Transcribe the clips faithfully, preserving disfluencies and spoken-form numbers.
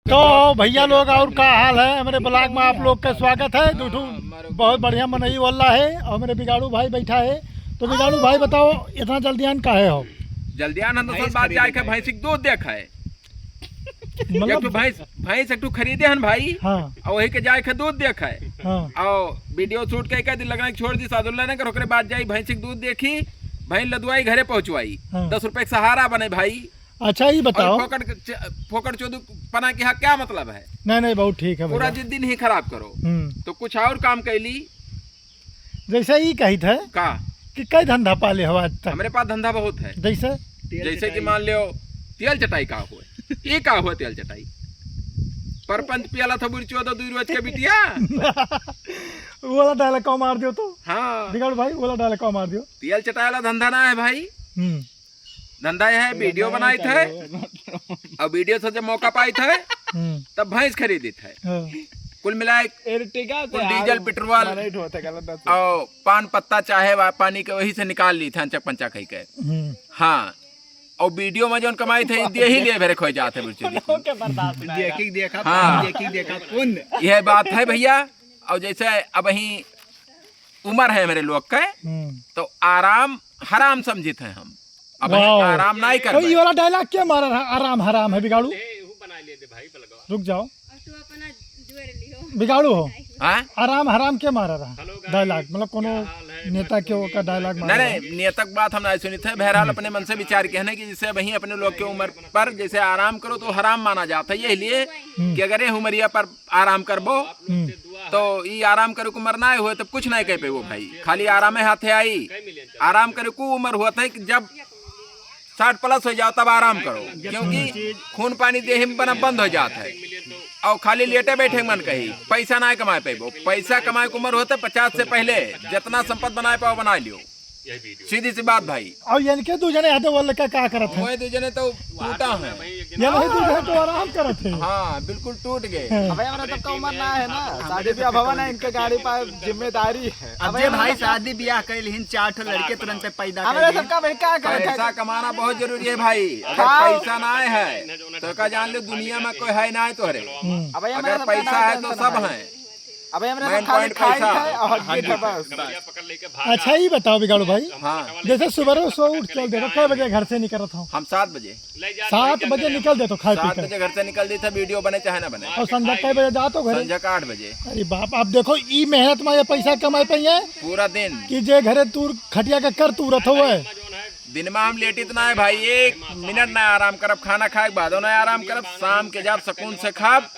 तो भैया लोग, और का हाल है? हमरे vlog में आप लोग का स्वागत है। दुठू बहुत बढ़िया मनई वाला है और हमरे बिगाड़ू भाई बैठा है। तो बिगाड़ू भाई, बताओ, इतना जल्दियान काहे हो? जल्दियान हम तो भैंस सब बात खरीदे जाए के गए। भैंस के दूध देखे। मतलब एक ठो भैंस, भैंस एक ठो खरीदे हन भाई। हाँ। और वही के जाए के दूध देखे। हाँ। और video shoot कई कई दिन लगना छोड़ दी, साधुल्ला ने कर, ओकरे बाद जाई भैंस के दूध देखी, भैंस लदवाई, घरे पहुँचवाई। हाँ। दस रुपए के सहारा बने भाई। अच्छा, ये और बताओ। फोकट के च-, फोकट चोदू पना के यहाँ क्या मतलब है? नहीं, नहीं, बहुत ठीक है पूरा भैया। दिन, दिन ही खराब करो। हम्म। तो कुछ और काम कैली। जैसे ई कहित है का? कि कई धंधा पाले हो आज तक? हमरे पास धंधा बहुत है। जैसे? जैसे कि मान लो, तेल चटाई का हुए? ये का हुए तेल चटाई? परपंच पियाला था बुरी चौदह दुई रोज के बिटिया। वो वाला dialogue को मार दियो तो। हाँ। बिगाड़ू भाई, वो वाला dialogue को मार दियो। तेल चटाई वाला धंधा ना है भाई। हम्म। धंधा यह है, video बनाइत है और video से जब मौका पाइत है, हम्म। तब भैंस खरीदित है। हाँ। कुल मिलाए Ertiga कुल डीजल, पेट्रोल और पान पत्ता चाहे वा-, पानी के वही से निकाल ली था, अंचक पंचक कही के। हम्म। हाँ, और video में जौन कमाई थे, दे ही लिए भरे खोए जात है, बुढ़ चोदी। उनके बर्दाश्त ना है। देखी देखा, हाँ। देखी देखा, कौन? यह बात है भैया। और जैसे अब वहीं उम्र है मेरे लोग के, हम्म। तो आराम हराम समझित है हम। अब वाह। आराम नहीं कर तो ये वाला dialogue क्या मारा रहा, आराम हराम है बिगाड़ू? रुक जाओ। अब तू अपना जोर लियो। बिगाड़ू हो। हाँ? आराम हराम क्या मारा रहा dialogue? मतलब कोनो नेता के ओका dialogue मारा नहीं, रहा? नहीं, नेता के बात हम नहीं सुनी थे। बहरहाल हम्म। अपने मन से विचार कहने की, जैसे वहीं अपने लोग के उम्र पर जैसे आराम करो तो हराम माना जाता है, यही लिए हम्म। कि अगर ये उमरिया पर आराम करबो, हम्म। तो ई आराम करे के उम्र ना होए, तब कुछ नहीं कह पेबो भाई, खाली आरामे हाथे आई। आराम करे के उम्र होत है कि जब साठ plus हो जाओ, तब आराम करो, क्योंकि खून पानी देह में बना बंद हो जात है। और खाली लेटे बैठे मन कही, पैसा ना कमाए पेबो। पैसा कमाए के उम्र होत है पचास से पहले, जितना संपत्ति बनाए पाओ, बना लियो। सीधी सी बात भाई। और इनके दू जने हदे वाले का, का करत है? वही दू जने तो टूटा है। ये वही दू जने तो आराम करत है। हाँ, बिल्कुल टूट गए। हाँ। अबे, हमरा सबका उम्र ना है ना, शादी ब्याह भवन है, इनके गाड़ी पर जिम्मेदारी है। अब अबे, जे हमरा भाई सबका शादी ब्याह कर लिहिन, चार ठो लड़के तुरंत पैदा कर हमरा लिहिन। सबका भाई का करत है? पैसा कमाना बहुत जरूरी है भाई। अगर हाँ। पैसा ना है, तो का जान ले दुनिया में कोई है ना तोहरे। हम्म। अबे, हमरा अगर सबका पैसा ना है तो सब है। अबे, हमरा main सब खाली point खाई पैसा। है और हड्डी है बस। अच्छा, ये बताओ बिगाड़ू भाई, हाँ। जैसे सुबह सो उठ चल देता, कै बजे घर से निकलत हो? हम सात बजे। सात बजे निकल देतो खाए पी सात के? बजे घर से निकल देता, video बने चाहे ना बने। और संझा कै बजे जातो घरे? संझा का आठ बजे। अरे बाप, आप देखो, ई मेहनत में ये पैसा कमाए पे है पूरा दिन। कि जे घरे तूर खटिया के कर तूरत हो है। दिन में हम लेटित ना है भाई, एक मिनट ना आराम करब, खाना खाए के बाद ना आराम करब, शाम के जब सुकून से खाब,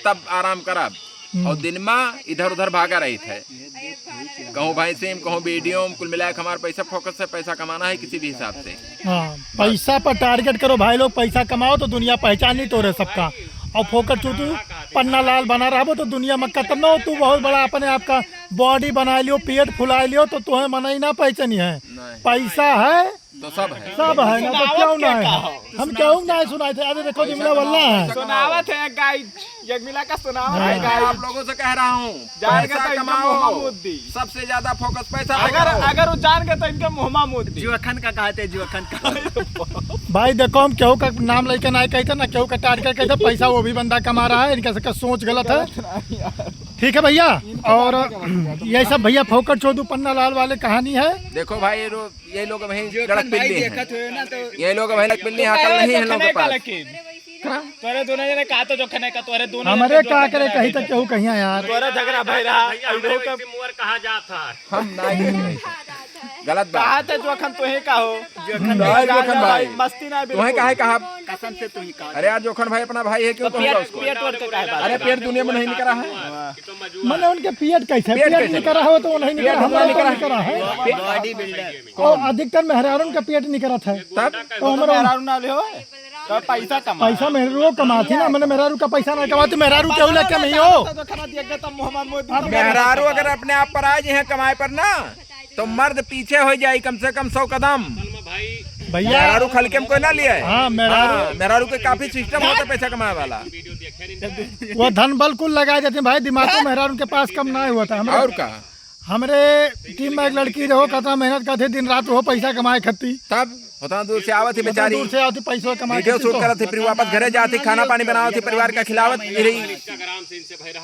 तब आराम करब। हम्म। और दिन में इधर उधर भागा रहित है, कहूँ भैंसी में, कहूँ video में, कुल मिला के हमारा पैसा focus है, पैसा कमाना है किसी भी हिसाब से। हाँ, पैसा पर target करो भाई लोग, पैसा कमाओ तो दुनिया पहचानी तोरे सबका। और फोकट चूतू पन्ना लाल बना रहबो तो दुनिया में कतनो तू बहुत बड़ा अपने आप का body बना लियो, पेट फुला लियो, तो तुम्हें मनई ना पहचानी है। नहीं। पैसा है तो सब है। सब है ना, तो सुनावत क्यों ना क्या है? कहो? हम क्यों ना सुनाए थे? अरे देखो, जिमला वल्ला है। सुनावत है guide, यज्ञमिला का सुनावत है हाँ। Guide। आप लोगों से कह रहा हूँ, जान के पैसा तो इनका कमाओ। मुँह में मुद्दी। सबसे ज्यादा focus पैसा पे अगर, करो। अगर वो जान के तो इनके मुँह में मुद्दी। जुअखन का कहते, जुअखन का। भाई देखो, हम केहू का नाम लेके ना कहते, ना केहू का target कहते, पैसा वो भी बंदा कमा रहा है, इनका सबका सोच गलत है। गलत नहीं यार। ठीक है भैया, इनका और बात का बात है। ये सब भैया फोकट चोदू पन्ना लाल वाले कहानी है। देखो भाई, रो-, ये लोग वहीं जोखन लड़क भाई पिल्ली हैं। देखत हुए ना तो ये लोग वहीं लड़क पिल्ली हैं, अकल नहीं है लोगों के पास। तोरे दोनों जने कहा तो जोखन है का, तोरे दोनों हमारे जने का जोखन करे है। कहीं तक केहू कहिया यार। तोरा झगड़ा भाई रहा, भैया, हमारे इधर का वैसे मुअर कहा जात है। हम नहीं, गलत बात। कहा था जोखन तो ही का हो। जोखन नहीं, भाई, जोखन भाई। मस्ती ना तुम्हें बिल्कुल। काहे कहा? कसम से तू ही कहा। अरे यार, जोखन भाई अपना भाई है, क्यों तो कहूँगा पेट, उसको? पेट वोट का काहे बात अरे है? पेट दुनिया में नहीं निकला है। मने उनके पेट कैसे? पेट पेट कैसे? निकला हो तो वो नहीं पेट निकला, हमारा हमारा तो निकला निकला है। है। Body builder। और अधिकतर मेहरारून का पेट निकलत है। तब? तो तो हमारा मेहरारू ना ले हो, तो पैसा कमा। पैसा मेहरारू कमाती ना, मने मेहरारू का पैसा नहीं कमाती, मेहरारू केहू लेके नहीं हो। तो खाना दिया गया, तब मोहम्मद मोदी अब तो मेहरारू अगर अपने आप पर आ जाए कमाए पर ना, तो मर्द पीछे हो जाए कम से कम सौ कदम। भैया। मेहरारू खाली के हम कोई ना लिए। हाँ, मेहरारू। हाँ, मेहरारू के काफी system होता है पैसा कमाए वाला। वो धन बल कुल लगा देते हैं भाई, दिमाग तो मेहरारू के पास कम ना हुआ था। हमरे, और का? हमरे team में एक लड़की रहो, कितना मेहनत करते दिन रात रहो पैसा कमाए खत्ती। तब? उतना दूर से आवत ही उतना बेचारी, दूर से आवत ही, पैसवा कमा के वीडियो शूट तो करत ही, फिर वापस घरे जात ही, खाना पानी बनावत ही, परिवार का खिलावत ही रही।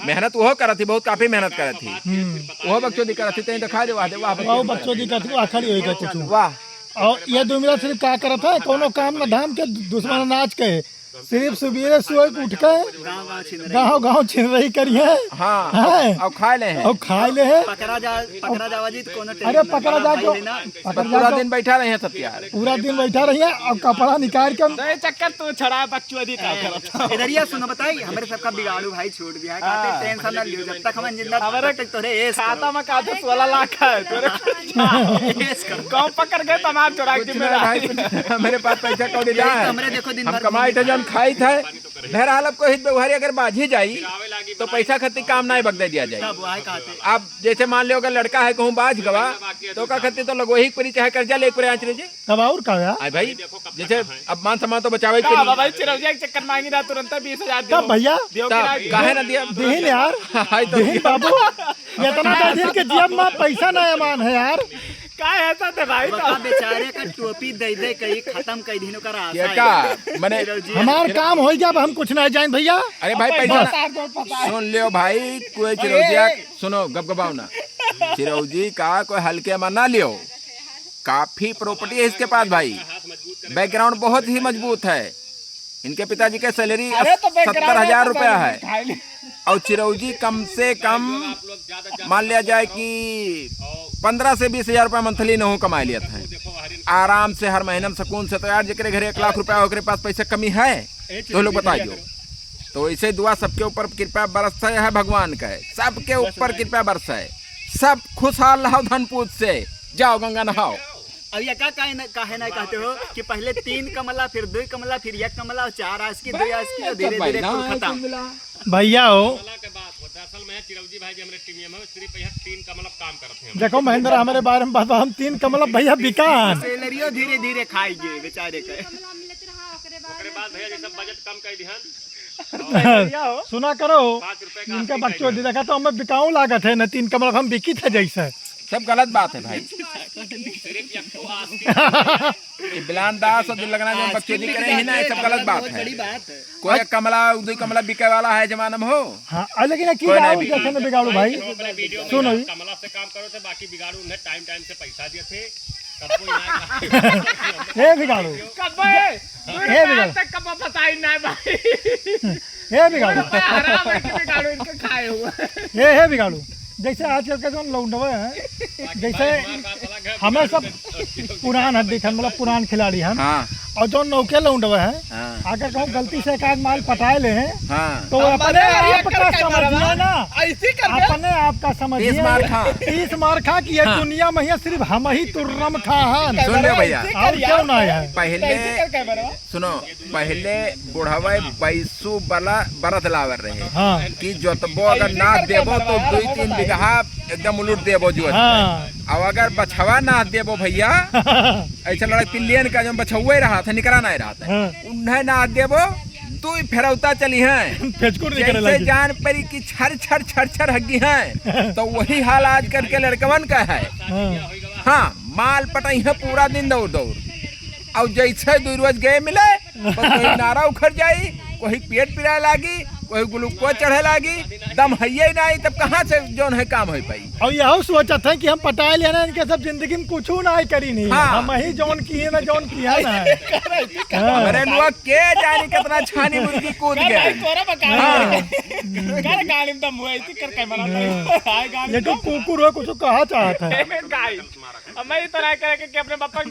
मेहनत वो करत ही, बहुत काफी मेहनत करत ही। हम्म। वो बकचोदी करत ही, तैं दिखा दे, वाह दे, वाह, वाह, बकचोदी करत ही, वाह, खड़ी होई के कुछ। वाह। और ये दो मिला सिर्फ का करत है, कोनो काम न धाम के, दुश्मन अनाज के। सिर्फ सुबेरे सोए के उठ के गाँव गाँव छिन रही। गाँव गाँव छिन रही करिए। हाँ, हैं? और खाए ले हैं। और खाए ले हैं। पकड़ा जा, पकड़ा जावा जी तो कोनो अरे tension पकड़ा ना, जा भाई तो, है ना। पकड़ पूरा जा तो। दिन बैठा रहे हैं सब यार। पूरा दिन बैठा रही है और कपड़ा निकाल के। तो ये चक्कर तू छड़ा बकचोदी का करत। इधर ये सुनो बताई, हमरे सबका बिगाड़ू भाई छोड़ दिया है, कहते हाँ। Tension ना लियो, जब तक हम जिंदा हमरे तब तक तोरे ऐश खाता करो। में का तो सोलह लाख है, तोरे ऐश करो। कौन पकड़ गए तमाम चोरा के कुछ ना जिम्मेदारी। भाई, कुछ ना। मेरे पास पैसा कौड़ी ना यही तो है। हमरे देखो दिन हम भर कमाई घूमी थे जौन खाई थे। बहरहाल, अब कोई हित व्यवहारी अगर बाझी जाई, तो पैसा खातिर काम नाहीं बगदे दिया जाई। तब वही कहते। अब जैसे मान लियो, अगर लड़का है कहूँ बाझ गवा, तो का खातिर तो लगो ही परी, चाहे कर्जा ले परे आँच रहे जी। तब और का यार? आई भाई, जैसे अब मान सम्मान तो बचावे के का परी। बाबा, चिरौजा एक चक्कर मांगी ना, तुरंत बीस हजार दियो। तब भैया? दियो कि तब ना दियो? काहे ना दिया? दीन यार। आई तो दीन बाबू, इतना दे दिन के जेब में पैसा ना अमान है यार। का ऐसा थे भाई बता तो? बेचारे का टोपी दे दे कहीं खत्म कर दीन ओकर आशा ये का? है। मने चिरौजी हमार चिर- काम हो गया, अब हम कुछ ना जान भैया। अरे भाई, अब पैसा पैसा ना। सार दो, पता है। सुन लियो भाई, कोई चिरौजिया, ए, ए। सुनो, गबगबाओ ना। चिरौजी का कोई हल्के में ना लियो, काफी property है इसके पास भाई, background बहुत ही मजबूत है। इनके पिताजी के salary अरे तो background सत्तर हजार तो रुपया है। खाई ले। और चिरौजी कम से कम मान लिया जाए कि पन्द्रह से बीस हजार रुपया monthly नहु कमाए लियत हैं आराम से, हर महीना में सुकून से। तो यार, जेकरे घरे एक लाख रुपया, ओकरे पास पैसा कमी है, तो लोग बताइयो। तो ऐसे दुआ सबके ऊपर कृपा बरसत है भगवान का, सबके ऊपर कृपा बरसत है, सब खुशहाल रहो धन पूत से, जाओ गंगा नहाओ। अब ये का काहे न, काहे नहीं कहते हो कि पहले तीन कमला, फिर दो कमला, फिर एक कमला, और चार आस की, दो आस की, और धीरे धीरे कुल खत्म। भैया हो। कमला के बात हो, दरअसल में चिरौजी भाई जी हमरे टीम में हो, सिर्फ यह तीन कमला काम करत हैं। देखो महेंद्र, हमरे बारे में बात, हम तीन कमला भैया बिकान। सैलरियो धीरे धीरे खाएंगे बेचारे के। कमला मिलत रहा, ओकरे बाद ओकरे बाद भैया जी सब बजट कम कर दिहन। सुना करो, इनका बकचोदी देखा तो हमें बिकाऊ लागत है ना, तीन कमरा हम बिकी था जैसे। सब गलत बात है भाई। ये बिलान दास और दिल लगना जो बकचोदी करे ही ना, ये सब गलत बात है। कोई कमला, दो कमला बिके वाला है जमाना में हो। हाँ, और लेकिन एक चीज कोई नहीं और बिकी। देखे में बिगाड़ू भाई, सुनो जी। कमला से काम करो थे, बाकी बिगाड़ू उन्हें टाइम टाइम से पैसा दिए थे। ए बिगाड़ू। कब्बे, ए बिगाड़ू। तक कब्बा बताई ना भाई। ए बिगाड़ू। कब्बा हराम है कि बिगाड़ू इनके खाए हुए। ए, ए बिगाड़ू। जैसे आजकल के जौन लौंडवे हैं, जैसे हमें सब पुरान है देखन, मतलब पुरान खिलाड़ी हैं। हाँ। और जौन नौके लौंडवे हैं, हाँ। अगर कहूँ गलती से एक आध माल पटाए ले हैं, हाँ। तो हम अपने आप का समझिए ना। ऐसी कर दे। अपने आप का समझिए। तीस मार खा। तीस मार खा कि ये हाँ। दुनिया में ये सिर्फ हम ही तुर्रम खा हन। सुन ले भैया। और क्यों ना है? पहले, सुनो, पहले बुढ़ावे बैसू बला बरत लावर रहे हाँ। कि जोतबो अगर ना देबो तो दुई तीन बीघा एकदम उलट देबो जो। हाँ। अब अगर बछवा ना देबो भैया, ऐसे लड़क पिल्लियन का जो बछुए रहा था, निकरा नहीं रहा था। हाँ। उन्हें ना देबो, दुई फेरौता चली हैं। फेचकुर निकरे जैसे लगी। जान परी कि छर छर छर छर हग्गी हैं, तो वही हाल आज करके लड़कवन का है। हाँ। हाँ, माल पटाई है पूरा दिन दौड़ दौड़। और जैसे दुई रोज गए मिले, बस कोई नारा उखड़ जाई, कोई पेट पिराए लागी, कोई ग्लूकोज चढ़े लागी, दम हइये नहीं, तब कहाँ से जौन है काम हो पाई? और यहू सोचत है कि हम पटाए लेना, इनके सब जिंदगी में कुछ ना ही करी नहीं। हाँ। हम ही जौन किए ना, जौन किया ना। हाँ। अरे नुआ के जानी कितना छानी मुर्गी कूद गए। तोरा बका। हाँ। कर गाड़ी में दम हुआ, इसी कर कैमरा हाँ। नहीं। आए गाड़ी ये तो में। कुकुर हो, कुछ कहा चाहता है। ए, गाइस, अब मैं इतना करे कि अपने पापा